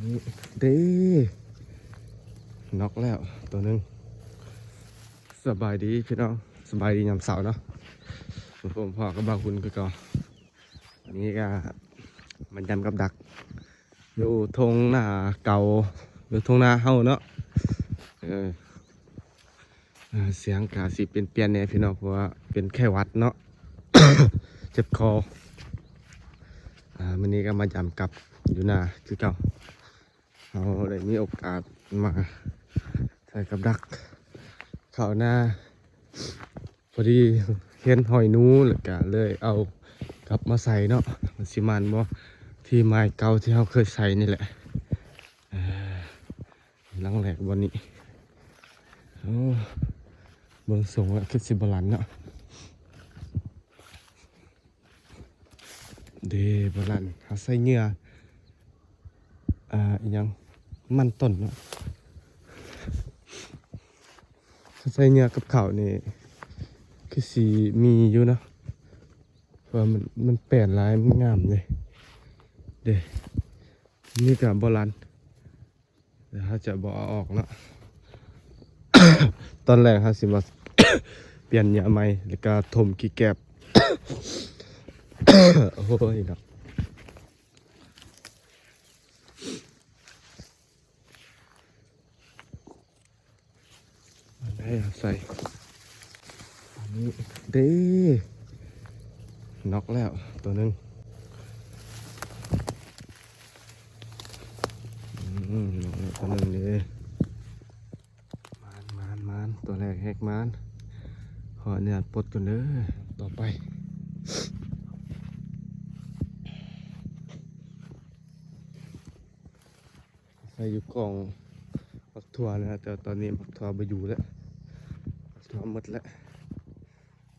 ເດ້ ນັອກແລ້ວໂຕໜຶ່ງ. ສະບາຍດີພີ່ນ້ອງ ສະບາຍດີຍາມເຊົ້າເນາະ. ພົບພໍ້ກັບບ່າວຄຸນຄືເກົ່າ. ອັນນີ້ກໍມາຢາມກັບດັກ ຢູ່ທົ່ງນາເກົ່າ ຢູ່ທົ່ງນາເຮົາເນາະ. ເອີ ອ່າ ສຽງກະຊິປ່ຽນໆແດ່ພີ່ນ້ອງ ເພາະວ່າເປັນໄຂ້ຫວັດເນາະ ເຈັບຄໍ. ອ່າ ມື້ນີ້ກໍມາຢາມກັບຢູ່ນາຄືເກົ່າ. ເຮົາໄດ້ມີໂອກາດມາໃສ່ກັບດັກເຂົ້ານາ ພໍດີເຫັນຮອຍໜູ ແລ້ວກະເລີຍເອົາກັບມາໃສ່ເນາະ ມັນຊິໝັ້ນບໍ່ ທີ່ໄມ້ເກົ່າທີ່ເຮົາເຄີຍໃສ່ນີ້ແຫຼະ. ເອີ ຫຼັງແລກບ່ອນນີ້. ໂອ້ ເບິ່ງຊົງແລ້ວຄືຊິບໍ່ຫຼັນເນາະ. ເດ້ ບໍ່ຫຼັນ ເຮົາໃສ່ເຫຍື່ອ ອ່າ ອີຫຍັງ ມັນຕົ້ນເນາະ. ເຮົາໃສ່ເຫຍື່ອກັບເຂົ້ານີ້ ຄືຊິມີຢູ່ເນາະ ເພາະວ່າມັນ ມັນແປນຫຼາຍ ມັນງາມເດ້. ເດ້ ນີ້ກໍບໍ່ຫຼັນ. ແລ້ວເຮົາຈະບໍ່ເອົາອອກເນາະ. ຕອນແລກເຮົາຊິມາປ່ຽນເຫຍື່ອໃໝ່ ແລ້ວກໍຖົມຂີ້ແກບ. ໂອ້ຍເນາະ ອັນໃດເອົາໃສ່ ອັນນີ້ເດ້ ນັອກແລ້ວໂຕໜຶ່ງ. ອືມ ນັອກແລ້ວໂຕໜຶ່ງເດ້. ມານ ມານ ມານ ຕົວແລກແຮກມານ. ຂໍອະນຸຍາດປົດກ່ອນເດີ. ຕໍ່ໄປ ໃສ່ຢູ່ກ່ອງໝາກຖົ່ວແລ້ວ ແຕ່ຕອນນີ້ໝາກຖົ່ວບໍ່ຢູ່ແລ້ວ ໝາກຖົ່ວໝົດແລ້ວ.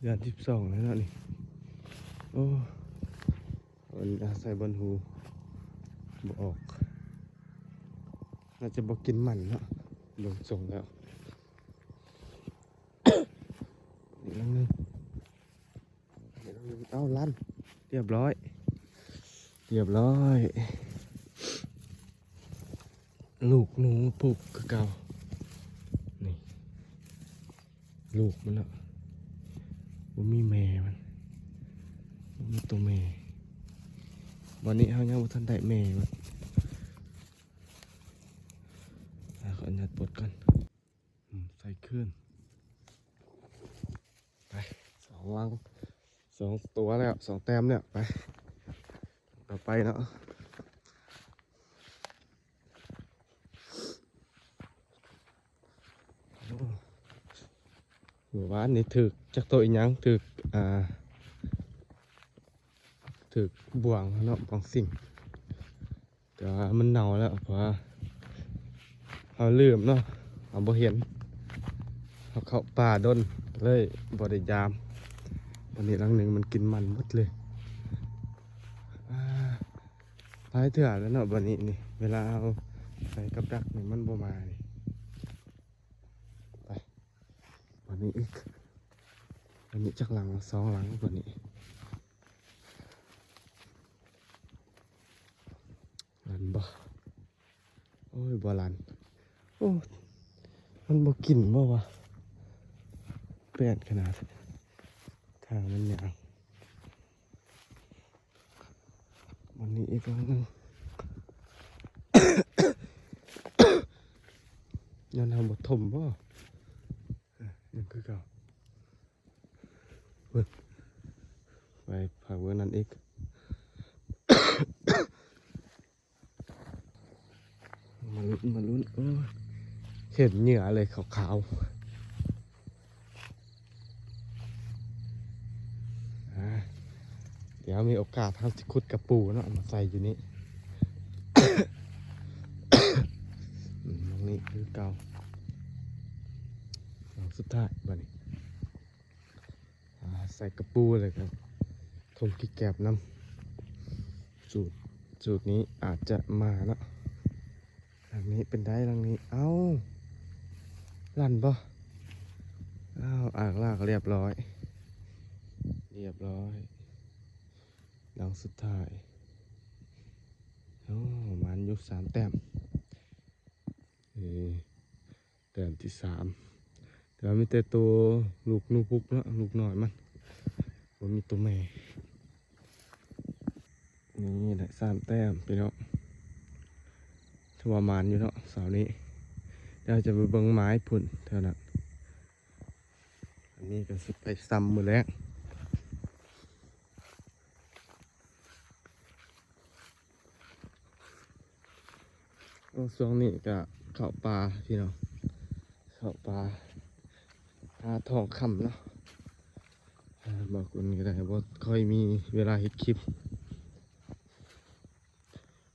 ເດືອນສິບສອງແລ້ວເນາະນີ້. ໂອ້ ມັນອາໄສບ່ອນຮູບໍ່ອອກ ໜ້າຈະບໍ່ກິນມັນເນາະ ເບິ່ງຊົງແລ້ວ. ອີກຫຼັງໜຶ່ງ ເອົາ ລັນ ລຽບຮ້ອຍ ລຽບຮ້ອຍ. ລູກໜູພຸກຄືເກົ່າ ນີ້ ລູກມັນເນາະ ບໍ່ມີແມ່ມັນ ບໍ່ມີໂຕແມ່. ບັດນີ້ເຮົາຍັງບໍ່ທັນໄດ້ແມ່ມັນ. ອ່າ ຂໍອະນຸຍາດປົດກ່ອນ. ອືມ ໃສ່ຄືນ. ໄປ ສອງຫຼັງ ສອງຕົວແລ້ວ ສອງແຕ້ມແລ້ວ. ໄປ ຕໍ່ໄປເນາະ. ໂອ້ ມື້ວານນີ້ຖືກຈັກໂຕອີຫຍັງ ຖືກ ອ່າ ຖືກບ່ວງເນາະ ບ່ວງສິງ. ແຕ່ວ່າມັນເນົ່າແລ້ວ ເພາະວ່າເຮົາລືມເນາະ ເຮົາບໍ່ເຫັນ ເຮົາເຂົ້າປ່າດົນ ເລີຍບໍ່ໄດ້ຢາມ. ອັນນີ້ຫຼັງໜຶ່ງມັນກິນມັນໝົດເລີຍ. ອ່າ ຫຼາຍເທື່ອແລ້ວເນາະ ບັດນີ້ນີ້ ເວລາເຮົາໃສ່ກັບດັກນີ້ມັນບໍ່ມານີ້. ໄປ ບັດນີ້ອີກ ບັດນີ້ຈັກຫຼັງ ສອງຫຼັງ ບັດນີ້. ລັນບໍ່? ໂອ້ຍ ບໍ່ລັນ. ໂອ້ ມັນບໍ່ກິນບໍ່ວະ? ແປນຂະໜາດ ທາງມັນຍາວ. ບັດນີ້ອີກຫຼັງໜຶ່ງ ຍ້ອນເຮົາບໍ່ຖົມບໍ່? ເອີ ຍັງຄືເກົ່າ. ເບິ່ງ ໄປພາກເບິ່ງນັ້ນອີກ. ມາລຸ້ນ ມາລຸ້ນ. ໂອ້ຍ ເຫັນເຫຍື່ອເລີຍຂາວໆ. ອ່າ ດຽວມີໂອກາດເຮົາຊິຂຸດກະປູເນາະ ມາໃສ່ຢູ່ນີ້. ອືມ ນີ້ຄືເກົ່າ. ຫຼັງສຸດທ້າຍບັດນີ້. ອ່າ ໃສ່ກະປູແລ້ວກໍຖົມຂີ້ແກບນຳ. ສູດ ສູດນີ້ອາດຈະມາເນາະ. ຫຼັງນີ້ເປັນໃດ ຫຼັງນີ້? ເອົ້າ ລັນບໍ່? ອ້າວ ອາກລາກລຽບຮ້ອຍ ລຽບຮ້ອຍ. ຫຼັງສຸດທ້າຍ. ໂອ້ ໝານຢູ່ສາມແຕ້ມ. ທີສາມ ແຕ່ວ່າມີແຕ່ໂຕລູກໜູພຸກເນາະ ລູກນ້ອຍມັນ ບໍ່ມີໂຕແມ່. ນີ້ແຫຼະສາມແຕ້ມພີ່ນ້ອງ ຖືວ່າໝານຢູ່ເນາະເຊົ້ານີ້. ດຽວຈະໄປເບິ່ງໝາຍພຸ້ນເທົ່ານັ້ນ. ອັນນີ້ກໍຊິໄປຊຳມື້ແລງ. ໂອ້ ຊ່ວງນີ້ກໍເຂົ້າປ່າພີ່ນ້ອງ ເຂົ້າປ່າຫາທອງຄຳເນາະ. ເອີ ບາງຄົນກໍໄດ້ບໍ່ຄ່ອຍມີເວລາເຮັດຄລິບ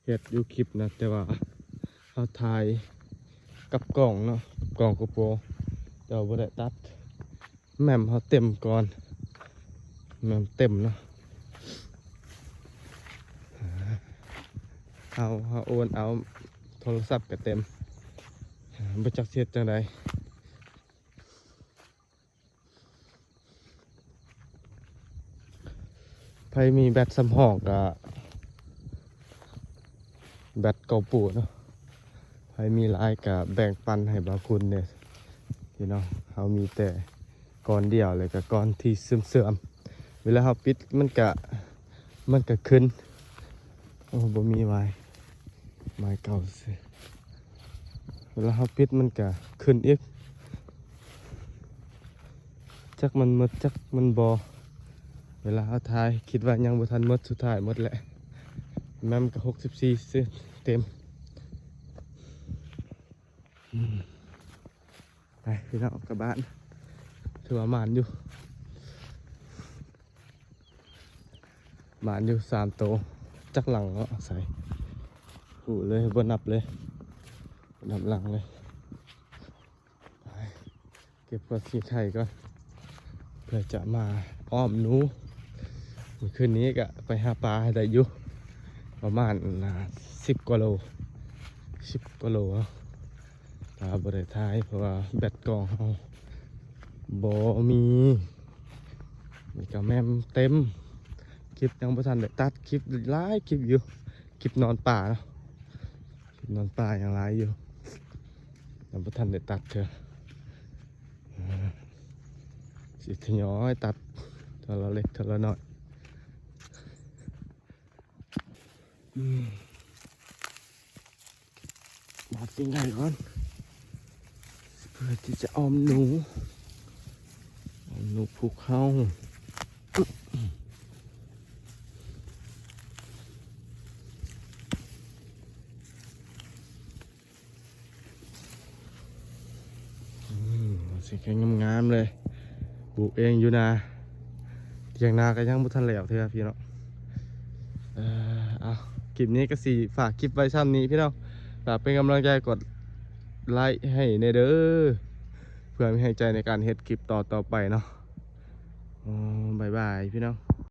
ເຮັດຢູ່ຄລິບນະ ແຕ່ວ່າເຮົາຖ່າຍກັບກ້ອງເນາະ ກັບກ້ອງ GoPro ແຕ່ວ່າບໍ່ໄດ້ຕັດ ແມັມເຮົາເຕັມກ່ອນ ແມັມເຕັມເນາະ. ເຮົາ ເຮົາໂອນເອົາ ໂທລະສັບກໍເຕັມ ບໍ່ຈັກຊິເຮັດຈັ່ງໃດ. ໃຜມີແບັດສຳຮອງກະແບັດເກົ່າປູເນາະ ໃຜມີຫຼາຍກະແບ່ງປັນໃຫ້ບ່າວຄຸນແດ່ພີ່ນ້ອງ. ເຮົາມີແຕ່ກ້ອນດຽວ ແລ້ວກະກ້ອນທີ່ເສື່ອມໆ ເວລາເຮົາປິດມັນກະ ມັນກະຂຶ້ນ. ໂອ້ ບໍ່ມີໄມ້ ໄມ້ເກົ່າຊື່ ເວລາເຮົາປິດມັນກະຂຶ້ນອີກ ຈັກມັນໝົດຈັກມັນບໍ່. ເວລາເຮົາຖ່າຍຄິດວ່າຍັງບໍ່ທັນໝົດ ສຸດທ້າຍໝົດແຫຼະ. ແມັມກະຫົກສິບສີ່ຊື່ເຕັມ. ໄປພີ່ນ້ອງກັບບ້ານ ຖືວ່າໝານຢູ່ ໝານຢູ່ສາມໂຕ. ຈັກຫຼັງເນາະ ໃສ່ ຮູ້ເລີຍ ບໍ່ນັບເລີຍ ບໍ່ນັບຫຼັງເລີຍ. ໄປ ເກັບກວາດຂີ້ໄຂ່ກ່ອນ ເພື່ອຈະມາອ້ອມໜູ. ມື້ຄືນນີ້ກະໄປຫາປາໃຫ້ໄດ້ຢູ່ ປະມານສິບກວ່າໂລ ສິບກວ່າໂລເນາະ. ແຕ່ວ່າບໍ່ໄດ້ຖ່າຍ ເພາະວ່າແບັດກ້ອງເຮົາບໍ່ມີ ນີ້ກະແມັມເຕັມ. ຄລິບຍັງບໍ່ທັນໄດ້ຕັດ ຄລິບຫຼາຍຄລິບຢູ່ ຄລິບນອນປ່າເນາະ ຄລິບນອນປ່າຍັງຫຼາຍຢູ່ ຍັງບໍ່ທັນໄດ້ຕັດເທື່ອ. ເອີ ຊິທະຍອຍຕັດເທື່ອລະເລັກເທື່ອລະນ້ອຍ. ອືມ ບາດສິ່ງໃດກ່ອນ ເພື່ອທີ່ຈະອ້ອມໜູ ອ້ອມໜູພຸກເຮົາ. ອືມ ຊິແກງງາມໆເລີຍ ປູກເອງຢູ່ນາ ຖຽງນາກໍຍັງບໍ່ທັນແລ້ວເທື່ອພີ່ນ້ອງ. ເອີ ເອົາ ຄລິບນີ້ກໍຊິຝາກຄລິບໄວ້ຊ່ຳນີ້ພີ່ນ້ອງ. ຝາກເປັນກຳລັງໃຈ ກົດໄລໃຫ້ແດ່ເດີ ເພື່ອມີແຮງໃຈໃນການເຮັດຄລິບຕໍ່ໆໄປເນາະ. ອໍ ບາຍບາຍພີ່ນ້ອງ.